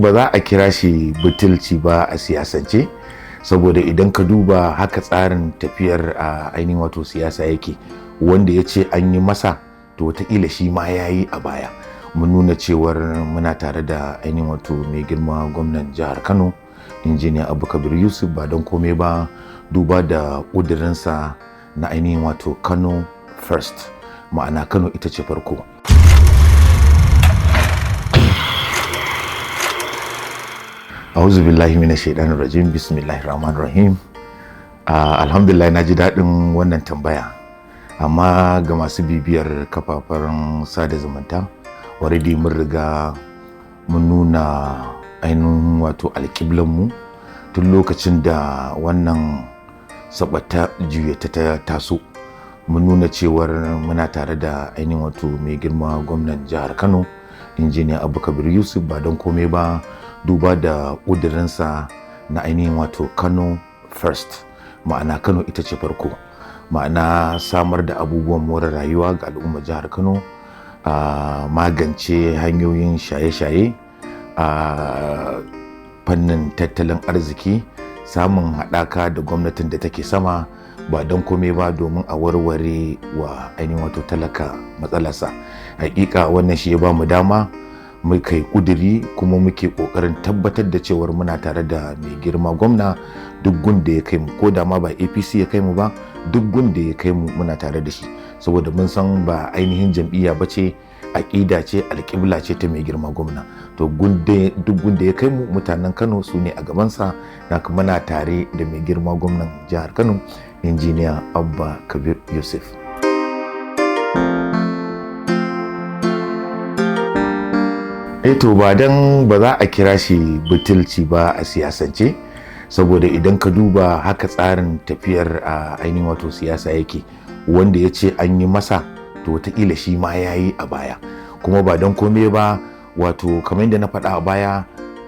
Ba za a kira shi butulci ba a siyasance, saboda idan ka duba haka tsarin tafiyar a ainihin wato siyasa yake. Wanda ya ce an yi masa, to wataƙila shi ma ya yi a baya. Mun nuna cewar muna tare da ainihin wato mai girma gwamnan jihar Kano, Injiniya Abu Kabir Yusuf, ba don komai ba duba da ƙudurinsa na ainihin wato Kano First, ma'ana Kano ita ce farko. Auzu billahi minash shaitanir rajim. Bismillahir rahmanir rahim. Alhamdulillah, na ji daɗin wannan tambaya. Amma ga masu bibiyar kafafen sada zumunta, already mun riga mun nuna ainihin wato alƙiblanmu tun lokacin da wannan sabata juyata ta taso. Mun nuna cewar muna tare da ainihin wato mai girma gwamnan jihar Kano, Injiniya Abu Kabir Yusuf, ba don komai ba duba da ƙudurinsa na ainihin wato Kano First, ma'ana Kano ita ce farko, ma'ana samar da abubuwan more rayuwa ga al'ummar jihar Kano, a magance hanyoyin shaye-shaye, a fannin tattalin arziki, samun haɗaka da gwamnatin da take sama, ba don komai ba domin a warware wa ainihin wato talaka matsalarsa. Hakika wannan shi ya ba mu dama muka yi ƙuduri, kuma muke ƙoƙarin tabbatar da cewar muna tare da mai girma gwamna duk gun da ya kai mu. Ko da ma ba APC ya kai mu ba, duk gun da ya kai mu muna tare da shi, saboda mun san ba ainihin jam'iyya ba ce, aƙida ce, alƙibla ce ta mai girma gwamna. To, duk gun da ya kai mu, mutanen Kano su ne a gabansa. Na muna tare da mai girma gwamnan jihar Kano, Injiniya Abba Kabir Yusuf. To, ba dan ba za a kira shi butulci ba a siyasance, saboda idan ka duba haka tsarin tafiyar a ainihin wato siyasa yake. Wanda ya ce an yi masa, to wataƙila shi ma ya yi a baya. Kuma ba don komai ba, wato kamar yadda na faɗa a baya,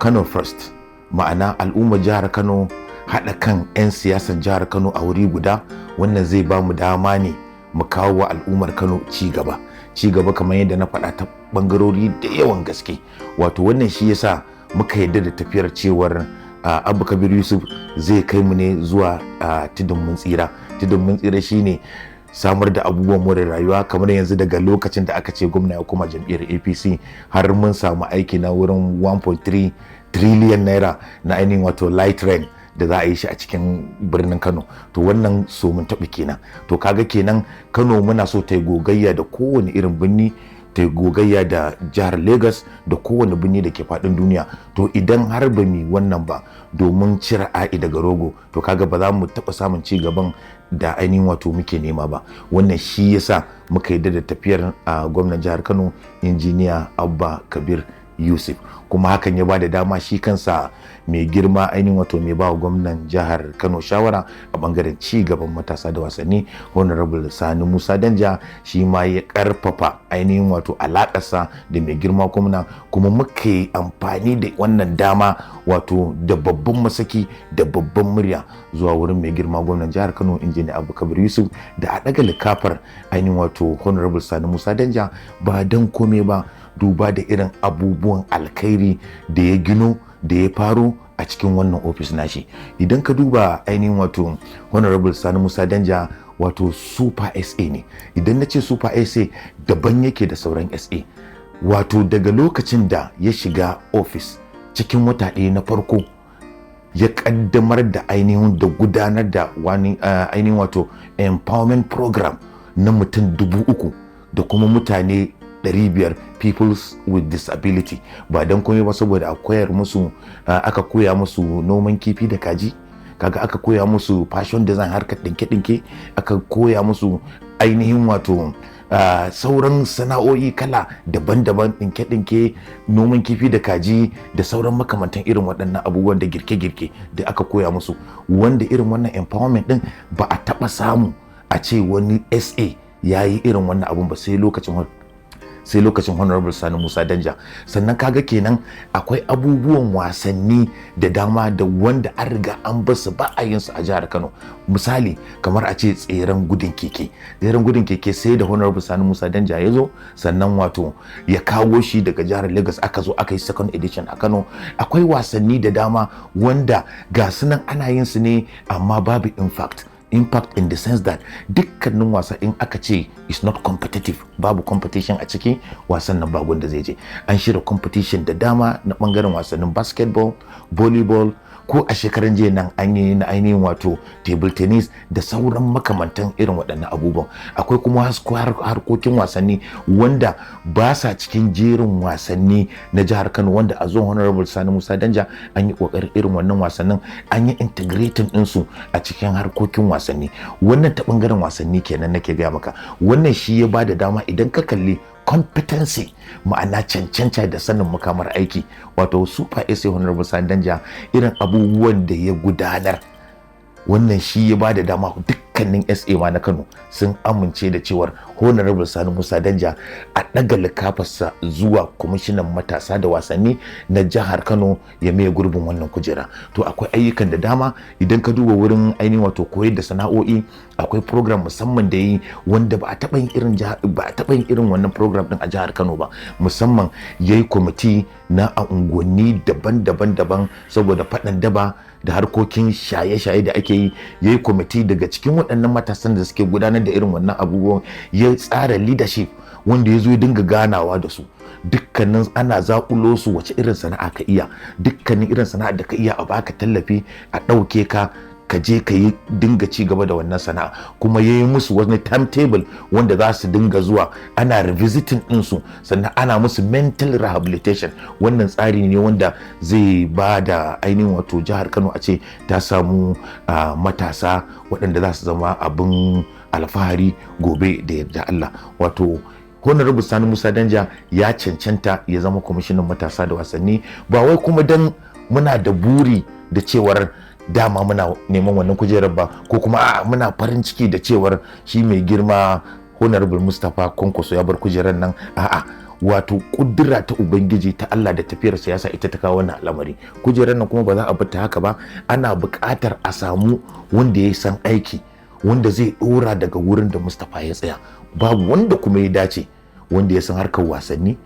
Kano First, ma'ana al'ummar jihar Kano, haɗa kan 'yan siyasan jihar Kano a wuri guda. Wannan zai ba mu dama ne mu kawo wa al'ummar Kano ci gaba, ci gaba kamar yadda na faɗa ta bangarori da yawan gaske. Wato wannan shi yasa muka yarda da tafiyar cewar Abu Kabir Yusuf zai kai mu ne zuwa tudun mun tsira. Tudun mun tsira shine samar da abubuwan more rayuwa. Kamar yanzu, daga lokacin da aka ce gwamna ya koma jam'iyyar APC, har mun samu aiki na wurin 1.3 trillion naira na ainihin wato light rail da za a yi shi a cikin birnin Kano. To, wannan so mun taɓa kenan. To, kaga kenan Kano muna so ta yi gogayya da kowane irin birni, ta yi gogayya da jihar Lagos da kowane birni da ke faɗin duniya. To, idan har ba mu wannan ba domin cire a'i daga rogo, to kaga ba za mu taɓa samun ci gaban da ainihin wato muke nema ba. Wannan shi yasa muka yarda da tafiyar gwamnan jihar Kano, Injiniya Abba Kabir Yusuf. Kuma hakan ya ba da dama shi kansa mai girma ainihin wato mai ba gwamnan jihar Kano shawara a bangaren ci gaban matasa da wasanni, Honorable Sani Musa Danja, shi ma ya karfafa ainihin wato alakarsa da mai girma gwamna. Kuma muka yi amfani da wannan dama, wato da babban masaki da babban murya, zuwa wurin mai girma gwamnan jihar Kano, Injiniya Abu Kabir Yusuf, da a daga likafar ainihin wato Honorable Sani Musa Danja, ba don komai ba duba da irin abubuwan alkhairi da ya gino da ya faro a cikin wannan ofis nashi. Idan ka duba ainihin wato Honorable Sani Musa Danja, wato super SA ne. Idan na ce super SA, daban yake da sauran SA. Wato daga lokacin da ya shiga ofis, cikin wata ɗaya na farko ya kaddamar da ainihin da gudanar da wani ainihin wato empowerment program na mutum 3,000 da kuma mutane 500 peoples with disability, ba don komai ba saboda a koyar musu, aka koya musu noman kifi da kaji, kaga aka koya musu fashion design, harkar ɗinke-ɗinke, aka koya musu ainihin wato sauran sana'o'i kala daban-daban, ɗinke-ɗinke, noman kifi da kaji da sauran makamantan irin waɗannan abubuwan da girke-girke da aka koya musu. Wanda irin wannan empowerment ɗin ba a taɓa samu a ce wani SA ya yi irin wannan abun ba sai lokacin sai lokacin Honorable Sani Musa Danja. Sannan kaga kenan akwai abubuwan wasanni da dama da wanda an riga an basu ba a yin su a jihar Kano. Misali kamar a ce tseren gudun keke, tseren gudun keke sai da Honorable Sani Musa Danja ya zo, sannan wato ya kawo shi daga jihar Lagos, aka zo aka yi second edition a Kano. Akwai wasanni da dama wanda ga su nan ana yin su ne, amma babu impact in the sense that dukkanin wasa in aka ce is not competitive, babu competition a ciki wasan nan, babu wanda zai je. An shirya competition da dama na bangaren wasannin basketball, volleyball, ko a shekaran jiya nan an yi na ainihin wato table tennis da sauran makamantan irin waɗannan abubuwan. Akwai kuma harkokin wasanni wanda ba sa cikin jerin wasanni na jihar Kano, wanda a zuwan Honorable Sani Musa Danja an yi ƙoƙarin irin wannan wasannin an yi integrating ɗinsu a cikin harkokin wasanni. Wannan ta ɓangaren wasanni kenan nake gaya maka. Wannan shi ya ba da dama, idan ka kalli competency, ma'ana cancanta da sanin makamar aiki, wato Super SA Honorable Sani Danja, irin abubuwan da ya gudanar, wannan shi ya ba da dama dukkanin SA ma na Kano sun amince da cewar Honorable Sani Musa Danja a ɗaga likafarsa zuwa kwamishinan matasa da wasanni na jihar Kano, ya maye gurbin wannan kujera. To akwai ayyukan da dama. Idan ka duba wurin ainihin wato koyar da sana'o'i, akwai program musamman da yi wanda ba a taɓa yin irin wannan program din a jihar Kano ba. Musamman yayi kwamiti na a unguwanni daban-daban daban saboda faɗan daba da harkokin shaye-shaye da ake yi. Ya yi kwamiti daga cikin waɗannan matasan da suke gudanar da irin wannan abubuwan, ya tsara leadership wanda ya zo ya dinga ganawa da su dukkanin, ana zaƙulo su, wace irin sana'a ka iya, dukkanin irin sana'a da ka iya a baka tallafi, a ɗauke ka, ka je ka yi dinga ci gaba da wannan sana'a. Kuma ya yi musu wani timetable wanda za su dinga zuwa ana revisiting ɗinsu, sannan ana musu mental rehabilitation. Wannan tsari ne wanda zai ba da ainihin wato jihar Kano a ce ta samu matasa waɗanda za su zama abin alfahari gobe da yarda Allah. Wato Honorable Sani Musa Danja ya cancanta ya zama kwamishinan matasa da wasanni, ba wai kuma dan muna da buri da cewar dama muna neman wannan kujerar ba, ko kuma a'a, muna farin ciki da cewar shi mai girma Honorable Mustapha Kwankwaso ya bar kujerar nan. A'a, wato kudura ta Ubangiji ta Allah da tafiyar siyasa ita ta kawo wannan al'amari. Kujerar nan kuma ba za a bar ta haka ba, ana buƙatar a samu wanda ya san aiki, wanda zai ɗora daga wurin da Mustapha ya tsaya. Babu wanda kuma ya dace, wanda ya san harkar wasanni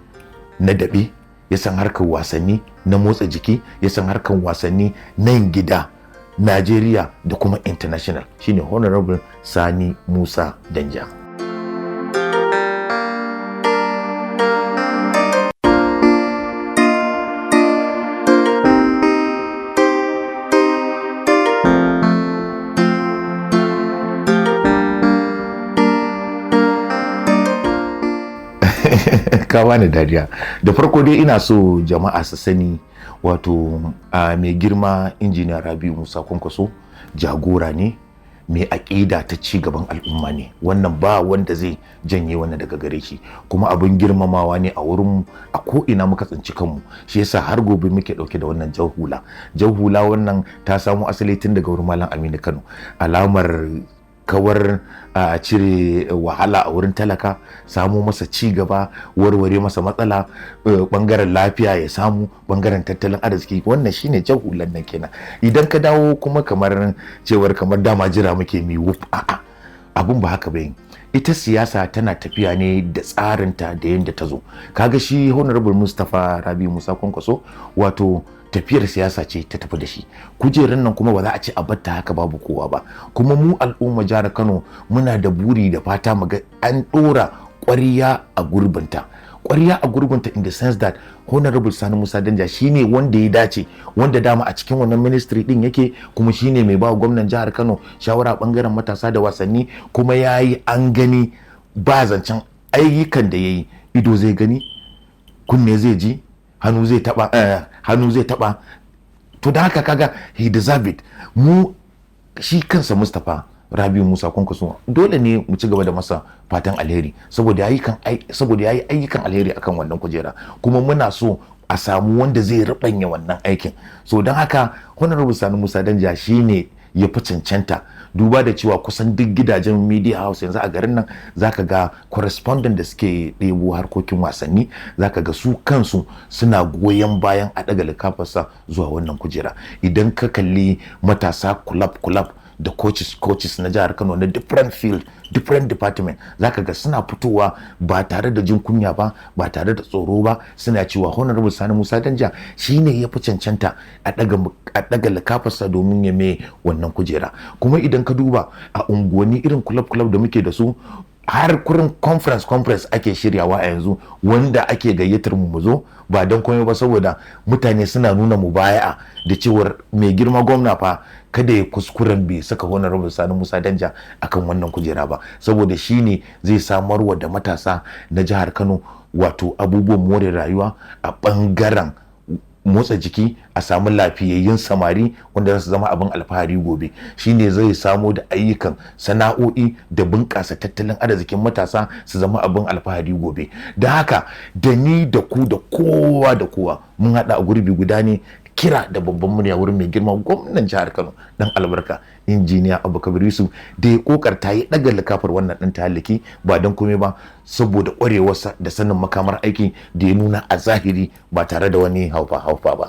na daɓe, ya san harkar wasanni na motsa jiki, ya san harkar wasanni nan gida Najeriya da kuma international, shine Honorable Sani Musa Danja. Ka bani dariya. Da farko dai ina so jama'a su sani, wato a mai girma Injiniya Rabiu Musa Kwankwaso jagora ne mai aƙida ta ci gaban al'umma ne. Wannan ba wanda zai janye wannan daga gare shi, kuma abin girmamawa ne a wurin a ko ina muka tsinci kanmu. Shi yasa har gobe muke ɗauke da wannan jar hula. Jar hula wannan ta samo asali tun daga wurin Malam Aminu Kano, alamar kawar a cire wahala a wurin talaka, samo masa ci gaba, warware masa matsala, bangaren lafiya ya samu, bangaren tattalin arziki. Wannan shine jan hulan nan kenan. Idan ka dawo kuma kamar cewar kamar dama jira muke mi wuf, a'a, abun ba haka ba. Ita siyasa tana tafiya ne da tsarinta da yadda ta zo. Kaga shi Honorable Mustapha Rabi Musa Kwankwaso, wato tafiyar siyasa ce ta tafi da shi kujerun nan, kuma ba za a ce a batta haka babu kowa ba. Kuma mu al'umma jihar Kano muna da buri da fata mu ga an dora ƙwarya a gurbinta, ƙwarya a gurbinta in the sense that Honorable Sani Musa Danja shine wanda ya dace, wanda dama a cikin wannan ministry din yake, kuma shine mai ba gwamnan jihar Kano shawara bangaren matasa da wasanni, kuma yayi an gani, ba zancen ayyukan da yayi, ido zai gani, kunne zai ji, hannu zai taba, hannu zai taba. To da haka kaga he deserve it. Mu shi kansa Mustapha Rabiu Musa Kwankwaso dole ne mu ci gaba da masa fatan alheri saboda yayi ayyukan alheri akan wannan kujera, kuma muna so a samu wanda zai rubanya wannan aikin. So don haka Honorable Sani Musa Danja shine ya fi cancanta. Duba da cewa kusan duk gidajen media house yanzu a garin nan, zaka ga correspondent da suke ɗebo harkokin wasanni, zaka ga su kansu suna goyon bayan a ɗaga likafarsa zuwa wannan kujera. Idan ka kalli matasa, club club da coaches coaches na jihar Kano na different field, different department, zaka ga suna fitowa ba tare da jin kunya ba, ba tare da tsoro ba, suna cewa Honorable Sani Musa Danja shine ya fi cancanta a daga likafarsa domin ya mai wannan kujera. Kuma idan ka duba a unguwanni, irin club club da muke da su, har kurin conference conference ake shiryawa a yanzu wanda ake gayyatar mu zo, ba don komai ba saboda mutane suna nuna mubaya'a da cewar mai girma gwamna fa kada ya kuskuren bai saka Honorable Sani Musa Danja akan wannan kujera ba, saboda shine zai samarwa da matasa na jihar Kano wato abubuwan more rayuwa a bangaren motsa jiki, a samu lafiyayyun samari wanda za su zama abin alfahari gobe. Shine zai samo da ayyukan sana'o'i da bunƙasa tattalin arzikin matasa su zama abin alfahari gobe. Da haka, da ni da ku da kowa da kowa, mun haɗa a gurbi guda ne, kira da babban murya wurin mai girma gwamnan jihar Kano dan albarka, Injiniya Abba Kabir Yusuf, da ya kokarta ya daga likafar wannan dan taliki, ba don komai ba saboda kwarewarsa da sanin makamar aiki da ya nuna a zahiri ba tare da wani haufa haufa ba.